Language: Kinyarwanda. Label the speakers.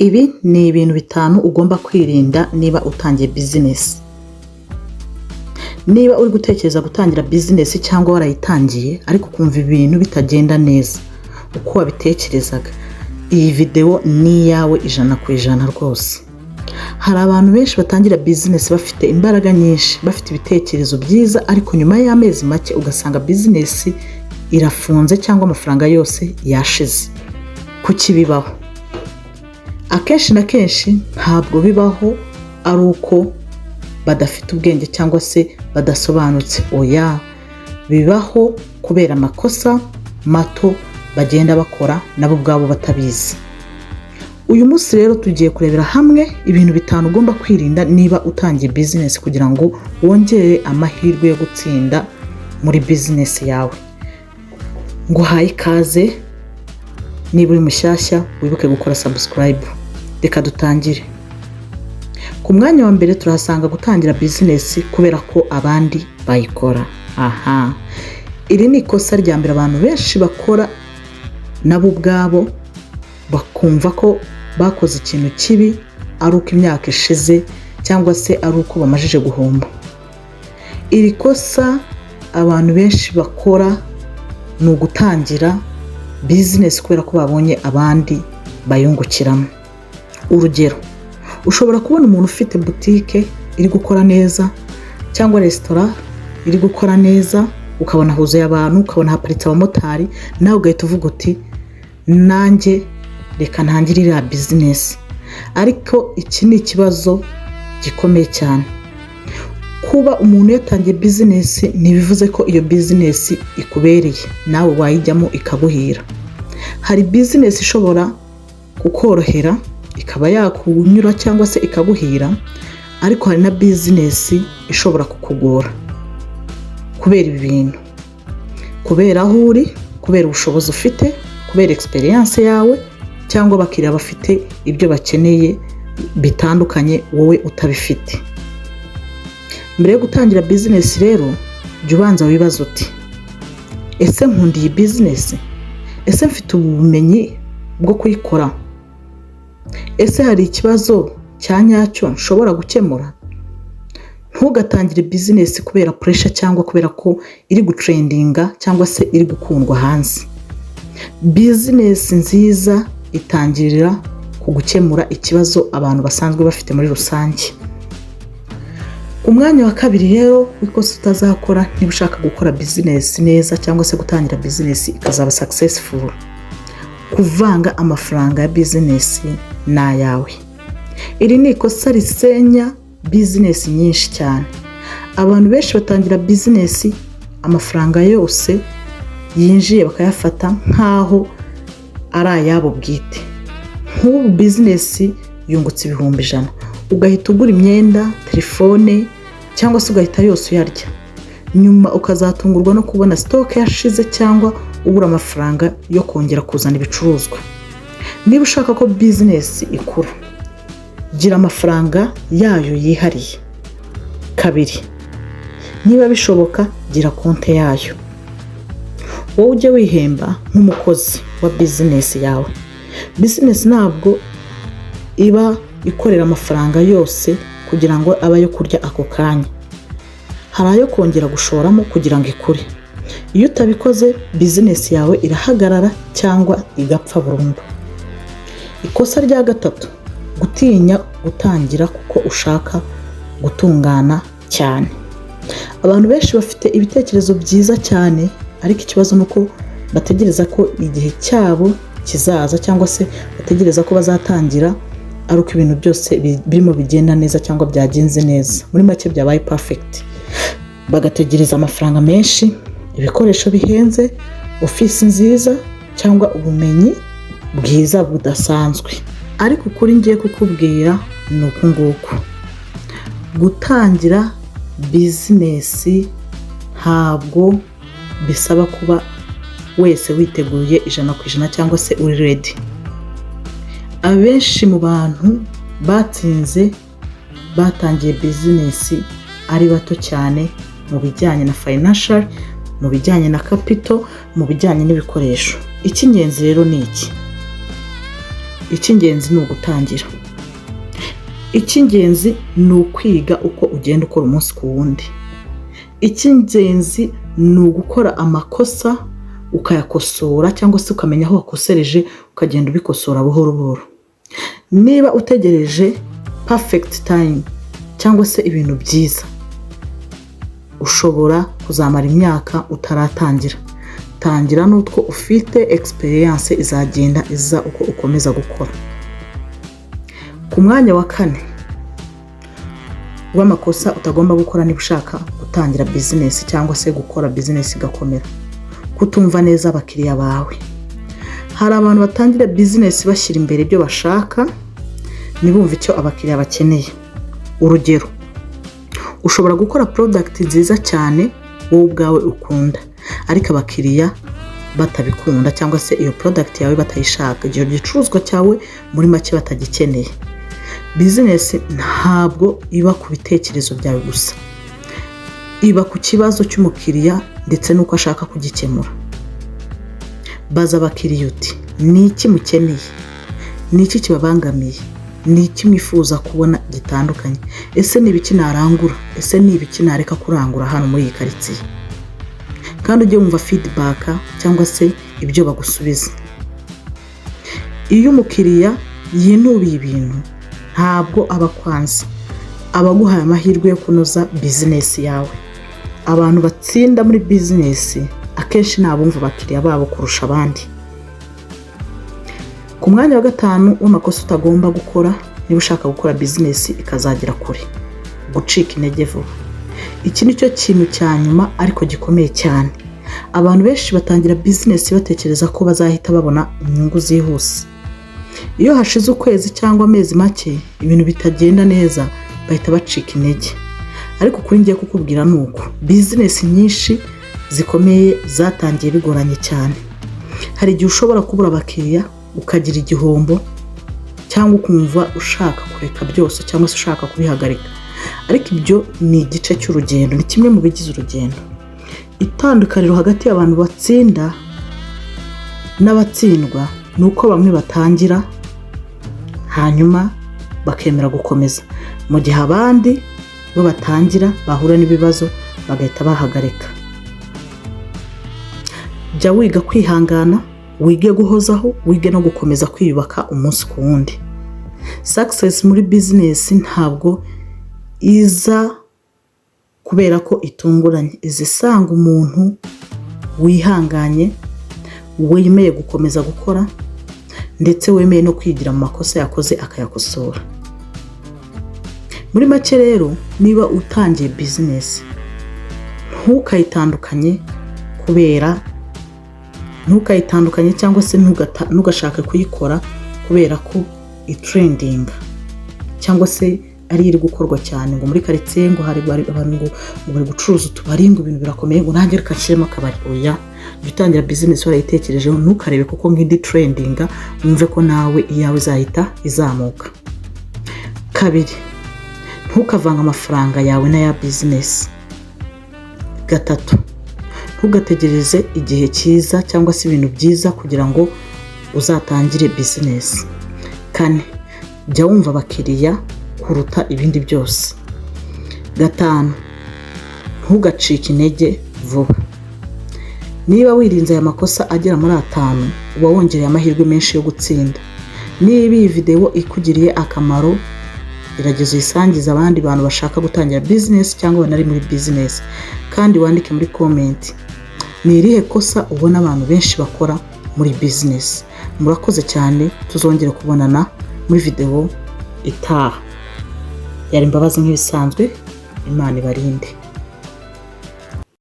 Speaker 1: Ibi ni ibintu bitanu ugomba kwirinda niba utangiye bizinesi. Niba uri gutekereza gutangira bizinesi cyangwa warayitangiye ariko ukumva ibintu bitagenda neza uko wabitekerezaga, iyi videwo ni iyawe 100% rwose. Hari abantu benshi batangira bizinesi bafite imbaraga nyinshi, bafite ibitekerezo byiza, ariko nyuma y'amezi make ugasanga bizinesi irafunze cyangwa amafaranga yose yashize. Kuki bibaho? Akenshi na kenshi ntabwo bibaho ari uko badafite ubwenge cyangwa se badasobanutse, oya, bibaho kubera amakosa mato bagenda bakora nabo ubwabo batabizi. Uyu munsi rero tugiye kurebera hamwe ibintu bitanu ugomba kwirinda niba utangiye bizinesi kugira ngo wongere amahirwe yo gutsinda muri bizinesi yawe. Nguhaye ikaze, niba uri mushyashya wibuke gukora subscribe. Reka dutangire. Ku mwanya wa mbere turahasanga gutangira bizinesi kubera ko abandi bayikora. Aha, iri ni ikosa rya mbere abantu benshi bakora nabo ubwabo bakumva ko bakoze ikintu kibi ari uko imyaka ishize cyangwa se ari uko bamajije guhomba. Iri kosa abantu benshi bakora ni ugutangira bizinesi kubera ko babonye abandi bayungukiramo. Urugero, ushobora kubona umuntu ufite butike iri gukora neza cyangwa resitora iri gukora neza, ukabona huzuye abantu, ukabona haparitse abamotari, nawe ugahita uvuga uti: "Nanjye reka ntangire iriya bizinesi." Ariko iki ni ikibazo gikomeye cyane. Kuba umuntu yatangiye bizinesi ntibivuze ko iyo bizinesi ikubereye, nawe wayijyamo ikaguhira. Hari bizinesi ishobora kukorohera ikaba yakunyura cyangwa se ikaguhira, ariko hari na bizinesi ishobora kukugora kubera ibi bintu: kubera aho uri, kubera ubushobozi ufite, kubera experience yawe, cyangwa abakiriya bafite ibyo bakeneye bitandukanye wowe utabifite. Mbere yo gutangira bizinesi rero, jya ubanza wibaze uti: "Ese nkunda iyi bizinesi? Ese mfite ubumenyi bwo kuyikora? Ese hari ikibazo cya nyacyo nshobora gukemura?" Ntugatangire bizinesi kubera pressure cyangwa kubera ko iri gutrendinga cyangwa se iri gukundwa hanze. Bizinesi nziza itangirira ku gukemura ikibazo abantu basanzwe bafite muri rusange. Ku mwanya wa kabiri rero w'ikosa utazakora niba ushaka gukora bizinesi neza cyangwa se gutangira bizinesi ikazaba successful: kuvanga amafaranga ya bizinesi n'ayawe. Iri ni ikosa risenya bizinesi nyinshi cyane. Abantu benshi batangira bizinesi, amafaranga yose yinjiye bakayafata nk'aho ari ayabo bwite. Nk'ubu bizinesi yungutse 100,000, ugahita ugura imyenda, telefone, cyangwa se ugahita yose uyarya. Nyuma ukazatungurwa no kubona stock yashize cyangwa ubura amafaranga yo kongera kuzana ibicuruzwa. Niba ushaka ko bizinesi ikura, gira amafaranga yayo yihariye. Kabiri, niba bishoboka, gira konti yayo. Wowe ujye wihemba nk'umukozi wa bizinesi yawe. Bizinesi ntabwo iba ikorera amafaranga yose kugira ngo abe ayo kurya ako kanya. Hari ayo kongera gushoramo kugira ngo ikure. Iyo utabikoze, bizinesi yawe irahagarara cyangwa igapfa burundu. Ikosa rya gatatu: gutinya gutangira kuko ushaka gutungana cyane. Abantu benshi bafite ibitekerezo byiza cyane, ariko ikibazo ni uko bategereza ko igihe cyabo kizaza, cyangwa se bategereza ko bazatangira ari uko ibintu byose birimo bigenda neza cyangwa byagenze neza, muri make byabaye perfect. Bagategereza amafaranga menshi, ibikoresho bihenze, ofisi nziza cyangwa ubumenyi bwiza budasanzwe. Ariko ukuri ngiye kukubwira ni uku nguku: gutangira bizinesi ntabwo bisaba kuba wese witeguye 100% cyangwa se uri ready. Abenshi mu bantu batsinze batangiye bizinesi ari bato cyane mu bijyanye na financial, mu bijyanye na capital, mu bijyanye n'ibikoresho. Icy'ingenzi rero ni iki: Icy'ingenzi ni ugutangira. Icy'ingenzi ni ukwiga uko ugenda ukora umunsi ku wundi. Icy'ingenzi ni ugukora amakosa ukayakosora, cyangwa se ukamenya aho wakosereje, ukagenda ubikosora buhoro buhoro. Niba utegereje perfect time cyangwa se ibintu byiza, ushobora kuzamara imyaka utaratangira. Tangira n'utwo ufite, experience izagenda iza uko ukomeza gukora. Ku mwanya wa kane w'amakosa utagomba gukora niba ushaka gutangira bizinesi cyangwa se gukora bizinesi igakomera: kutumva neza abakiriya bawe. Hari abantu batangira bizinesi bashyira imbere ibyo bashaka, ntibumve icyo abakiriya bakeneye. Urugero, ushobora gukora product nziza cyane wowe ubwawe ukunda, ariko abakiriya batabikunda, cyangwa se iyo product yawe batayishaka, igihe igicuruzwa cyawe muri make batagikeneye. Bizinesi ntabwo iba ku bitekerezo byawe gusa, iba ku kibazo cy'umukiriya ndetse n'uko ashaka kugikemura. Baza abakiriya uti: "Ni iki mukeneye? Ni iki kibabangamiye? Ni iki mwifuza kubona gitandukanye? Ese ni ibiki narangura? Ese ni ibiki nareka kurangura hano muri iyi karitsiye?" Kandi ujye wumva feedback cyangwa se ibyo bagusubiza. Iyo umukiriya yinubiye ibintu, ntabwo aba akwanze, aba aguhaye amahirwe yo kunoza bizinesi yawe. Abantu batsinda muri bizinesi akenshi ni abumva abakiriya babo kurusha abandi. Ku mwanya wa gatanu w'amakosa utagomba gukora niba ushaka gukora bizinesi ikazagera kure: gucika intege vuba. Iki ni cyo kintu cya nyuma ariko gikomeye cyane. Abantu benshi batangira bizinesi batekereza ko bazahita babona inyungu zihuse. Iyo hashize ukwezi cyangwa amezi make ibintu bitagenda neza, bahita bacika intege. Ariko kuri ngiye kukubwira ni uko bizinesi nyinshi zikomeye zatangiye bigoranye cyane. Hari igihe ushobora kubura abakiriya, ukagira igihombo, cyangwa ukumva ushaka kureka byose cyangwa se ushaka kubihagarika. Ariko ibyo ni igice cy'urugendo, ni kimwe mu bigize urugendo. Itandukaniro hagati y'abantu batsinda n'abatsindwa ni uko bamwe batangira hanyuma bakemera gukomeza, mu gihe abandi bo batangira, bahura n'ibibazo, bagahita bahagarika. Jya wiga kwihangana, wige guhozaho, wige no gukomeza kwiyubaka umunsi ku wundi. Success muri bizinesi ntabwo iza kubera ko itunguranye, iza isanga umuntu wihanganye, wemeye gukomeza gukora, ndetse wemeye no kwigira mu makosa yakoze akayakosora. Muri make rero, niba utangiye bizinesi, ntukayitandukanye kubera, ntukayitandukanye cyangwa se ntugashake kuyikora kubera ko itrendinga cyangwa se ari iri gukorwa cyane, ngo muri karitsiye ngo hari abantu ngo bari gucuruza utubari, ngo ibintu birakomeye, ngo nanjye reka nshyiremo akabari. Oya, jya utangira bizinesi warayitekerejeho. Ntukarebe kuko ngindi trendinga wumve ko nawe iyawe izahita izamuka. Kabiri, ntukavange amafaranga yawe n'aya bizinesi. Gatatu, ntugategereze igihe cyiza cyangwa se ibintu byiza kugira ngo uzatangire bizinesi. Kane, jya wumva abakiriya kuruta ibindi byose. Gatanu, ntugacike intege vuba. Niba wirinze aya makosa agera muri atanu, uba wongereye amahirwe menshi yo gutsinda. Niba iyi videwo ikugiriye akamaro, gerageza uyisangize abandi bantu bashaka gutangira bizinesi cyangwa banari muri bizinesi, kandi wandike muri comment: ni irihe kosa ubona abantu benshi bakora muri bizinesi? Murakoze cyane, tuzongere kubonana muri videwo itaha. Yari Imbabazi nk'ibisanzwe. Imana ibarinde.